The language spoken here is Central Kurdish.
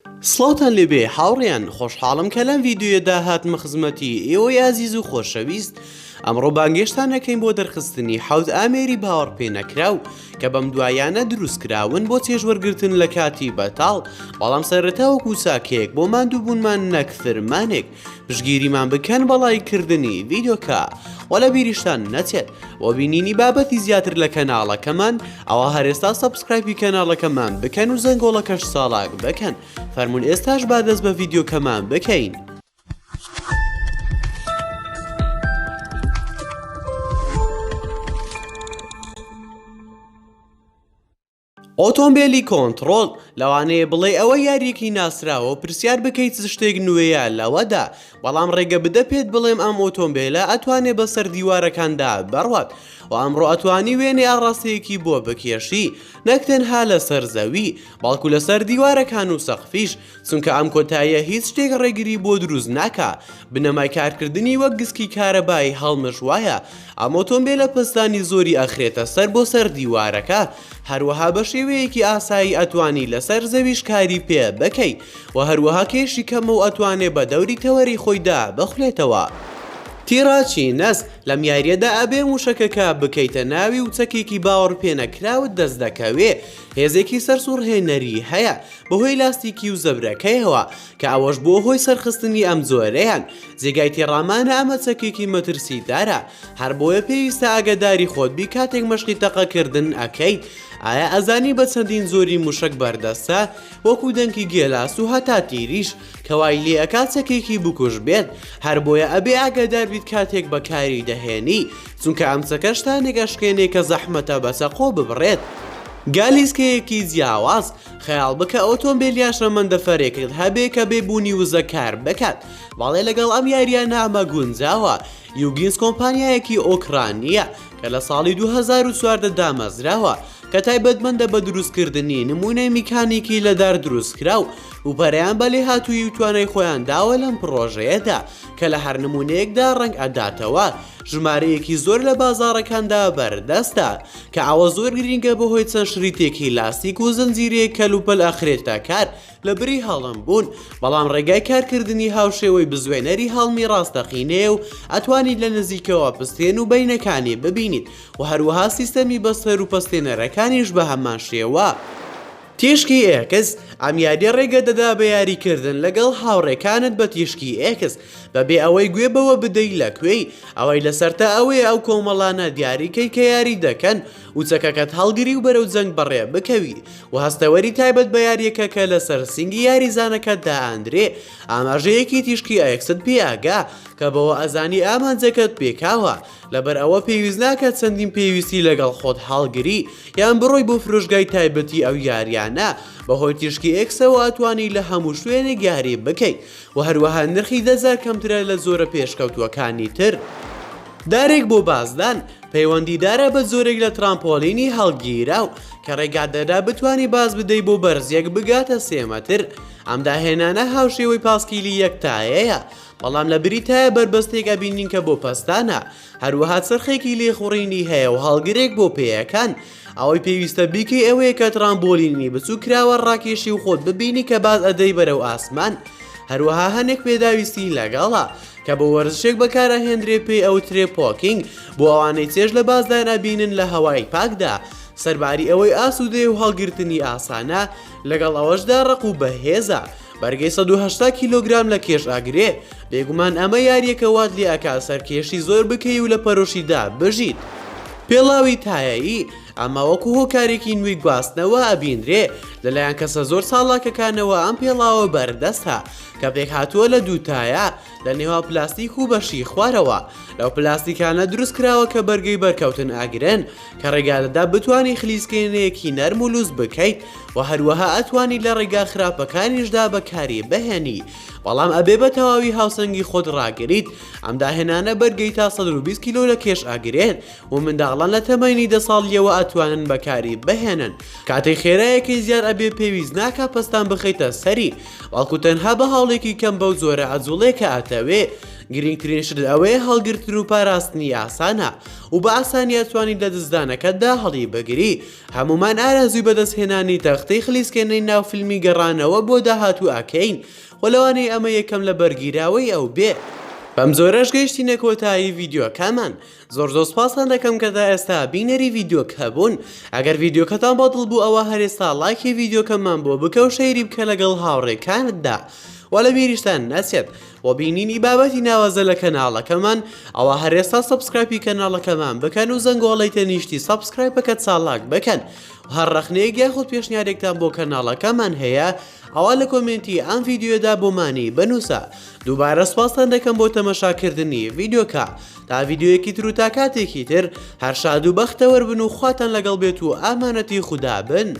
سڵاوتان لێبێ هاوڕێیان خۆشحاڵم کە لەم ڤیدیۆیەدا هاتمە خزمەتی ئێوەی ئازیز و خۆشەویست ئەمڕۆ بانگێشتان ئەکەین بۆ دەرخستنی حەوت ئامێری باوەڕپێنەکراو کە بەم دوایانە دروست کراون بۆ چێژوەرگرتن لە کاتی بەتاڵ بەڵام سەرەتا وەکو چاکەیەک بۆ ماندووبوونمان نەک فرمانێک پشتگیریمان بکەن بە ڵایک کردنی ڤیدیۆکە وە لە بیریشتان نەچێت بۆ بینینی بابەتی زیاتر لە کەناڵەکەمان ئەوا هەر ئێستا subscribe ی کەناڵەکەمان بکەن و زەنگۆڵەکەش چاڵاک بکەن فەرموون ئێستاش با دەست بە ڤیدیۆکەمان بکەین. ئۆتۆمبێلی کۆنتڕۆڵ، لەوانەیە بڵێی ئەوە یارییەکی ناسراوە و پرسیار بکەیت چ شتێک نوێیە لەوەدا، بەڵام ڕێگە بدە پێت بڵێم ئەم ئۆتۆمبێلە ئەتوانێ بەسەر دیوارەکاندا بڕوات و ئەمڕۆ ئەتوانی وێنەی ئاڕاستەیەکی بۆ بکێشی نەک تەنها لەسەر زەوی بەڵکو لەسەر دیوارەکان و سەقفیش چونکە ئەم کۆتاییە هیچ شتێک ڕێگری بۆ دروست ناکا، بنەمای کارکردنی وەک گسکی کارەبایی هەڵمژ وایە، ئەم ئۆتۆمبێلە پەستانی زۆری ئەخرێتە سەر بۆ سەر دیوارەکە، هەروەها بە شێوەیەکی ئاسایی ئەتوانی لەسەر زەویش کاری پێ بکەی و هەروەها کێشی کەمە و ئەتوانێ بە دەوری تەوەری خۆیدا بخولێتەوە. تیراچینەس، لەم یارییەدا ئەبێ موشەکەکە بکەیتە ناوی و چەکێکی باوەڕپێنەکراوت دەست دەکەوێ، هێزێکی سەرسوڕهێنەری هەیە، بەهۆی لاستیکی و زەبرەکەیەوە، کە ئەوەش بووە هۆی سەرخستنی ئەم جۆرەیان، جێگای تێڕامانە ئەمە چەکێکی مەترسیدارە، هەر بۆیە پێویستە ئاگەداری خۆت بی کاتێک مەشقی تەقەکردن ئەکەیت، ئایا ئەزانی بە چەندین جۆری موشەک بەردەستە، وەکو دەنکی گێلاس و هەتا تیریش، کە وای لێ ئەکات چەکێکی بکوژ بێت، هەر بۆیە ئەبێ ئاگەدار بیت کاتێک بەکاری دەهێنی، چونکە ئەم چەکە شتانێک ئەشکێنێ کە زەحمەتە بە چەقۆ ببڕێت. گالیسکەیەکی جیاواز، خەیاڵ بکە ئۆتۆمبێل یا شەمەندەفەرێکت هەبێ کە بێ بوونی وزە کار بکات، بەڵێ لەگەڵ ئەم یارییانە ئەمە گونجاوە، یوگینز کۆمپانیایەکی ئۆکرانییە کە لە ساڵی 2014 دامەزراوە، کە تایبەتمەندە بە دروستکردنی نموونەی میکانیکی لە دار دروستکراو و پەرەیان بە لێهاتوویی و توانای خۆیان داوە لەم پڕۆژەیەدا کە لە هەر نموونەیەکدا ڕەنگ ئەداتەوە ژمارەیەکی زۆر لە بازاڕەکاندا بەردەستە کە ئەوە زۆر گرینگە بەهۆی چەند شریتێکی لاستیک و زنجیرەیەک کەلوپەل ئەخرێتە کار لە بری هەڵم بوون بەڵام ڕێگای کارکردنی هاوشێوەی بزوێنەری هەڵمی ڕاستەقینەیە و ئەتوانیت لە نزیکەوە پستێن و بەینەکانی ببینیت و هەروەها سیستەمی بەستەر و پەستێنەرەکانیش بە هەمان شێوە. تیشکی ئێکس، ئەم یاریە ڕێگە دەدا بە یاریکردن لەگەڵ هاوڕێکانت بە تیشکی ئێکس بەبێ ئەوەی گوێ بەوە بدەی لە کوێی، ئەوەی لەسەرتە ئەوەیە ئەو کۆمەڵانە دیاریکەی کە یاری دەکەن و چەکەکەت هەڵگری و بەرەو جەنگ بەڕێ بکەوی و هەستەوەری تایبەت بە یاریەکە کە لەسەر سینگی یاریزانەکەت دائەندرێ ئاماژەیەکی تیشکی ئێکست پێ ئەگا کە بەوە ئەزانی ئامانجەکەت پێکاوە لەبەر ئەوە پێویست ناکات چەندین پێویستی لەگەڵ خۆت هەڵگری یان بڕۆی بۆ فرۆشگای تایبەتی ئەو یاریانە، بەهۆی تیشکی ئێکسەوە ئەتوانی لە هەموو شوێنێک یاری بکەیت و هەروەها نرخی دەجار کەمترە لە جۆرە پێشکەوتووەکانی تر. دارێک بۆ بازدان، پەیوەندیدارە بە جۆرێک لە ترامپۆلینی هەڵگیراو کە ڕێگات دەدا بتوانی باز بدەی بۆ بەرزیەک بگاتە سێ مەتر، ئەم داهێنانە هاوشێوەی پاسکیلی یەک تایەیە بەڵام لە بری تایە بەربەستێک ئەبینین کە بۆ پەستانە، هەروەها چەرخێکی لێخوڕینی هەیە و هەڵگرێک بۆ پێیەکان، ئەوەی پێویستە بیکەی ئەوەیە کە ترامبۆلینی بچوک کراوە ڕاکێشی و خۆت ببینی کە باز ئەدەی بەرەو ئاسمان، هەروەها هەنێک پێداویستی لەگەڵە کە بۆ وەرزشێک بەکارئەهێندرێ پێی ئەوترێ پۆکینگ بۆ ئەوانەی چێژ لە بازدان ئەبینن لە هەوای پاکدا، سەرباری ئەوەی ئاسوودەیە و هەڵگرتنی ئاسانە لەگەڵ ئەوەشدا ڕەق و بەهێزە. بەرگەی 180 کیلۆگرام لە کێش ئەگرێ، بێگومان ئەمە یاریەکە وات لێ ئەکا سەرکێشی زۆر بکەی و لە پەرۆشیدا بژیت. پێڵاوی تایەیی، ئەمە وەکو هۆکارێکی نوێی گواستنەوە ئەبینرێ، لەلایەن کەسە زۆر چاڵاکەکانەوە ئەم پێڵاوە بەردەستە، کە پێکهاتووە لە دوو تایە، لە نێوان پلاستیک و بەشی خوارەوە، لەو پلاستیکانە دروست کراوە کە بەرگەی بەرکەوتن ئەگرن، کە ڕێگا دەدا بتوانی خلیسکێنەیەکی نەرم و لوس بکەیت و هەروەها ئەتوانی لە ڕێگا خراپەکانیشدا بەکاری بهێنی بەڵام ئەبێ بە تەواوی هاوسەنگی خۆت ڕاگریت ئەم داهێنانە بەرگەی تا 120 کیلۆ لە کێش ئەگرێت و منداڵان لە تەمەنی دە ساڵیەوە ئەتوانن بەکاری بهێنن کاتێک خێرایەکەی زیاد ئەبێ پێویست ناکا پەستان بخەیتە سەری بەڵکو تەنها بە هەڵ. هەوڵێکی کەم بەو جۆرە ئەجوڵێ کە ئەتەوێ. گرینگترین شت ئەوەیە هەڵگرتن و پاراستنی ئاسانە و بە ئاسانی ئەتوانی لە دزدانەکەتدا هەڵی بگری. هەموومان ئارەزووی بەدەستهێنانی تەختەی خلیسکێنەی ناو فیلمی گەڕانەوە بۆ داهاتوو ئەکەین و لەوانەیە ئەمە یەکەم لەبەرگیراوەی ئەو بێ. بەم جۆرەش گەیشتینە کۆتایی ڤیدیۆکەمان. زۆر زۆر سوپاستان دەکەم کە تا ئێستا بینەری ڤیدیۆکە بوون ئەگەر ڤیدیۆکەتان بەدڵ بوو ئەوە هەر ئێستا ڵایکی ڤیدیۆکەمان بۆ بکە و share ی بکە لەگەڵ هاوڕێکانتدا وە لە بیریشتان نەچێت بۆ بینینی بابەتی ناوازە لە کەناڵەکەمان ئەوە هەر ئێستا subscribe ی کەناڵەکەمان بکەن و زەنگۆڵەی تەنیشتی subscribe ەکە چالاک بکەن و هەر ڕەخنەیەک یاخود پێشنیارێکتان بۆ کەناڵەکەمان هەیە ئەوا لە comment ی ئەم ڤیدیۆدا بۆمانی بنووسە دووبارە سوپاستان دەکەم بۆ تەمەشاکردنی ڤیدیۆکە تا ڤیدیۆیەکی تر و تا کاتێکی تر هەر شاد و بەختەوەر بن و خواتان لەگەڵ بێت و ئامانەتی خودا بن.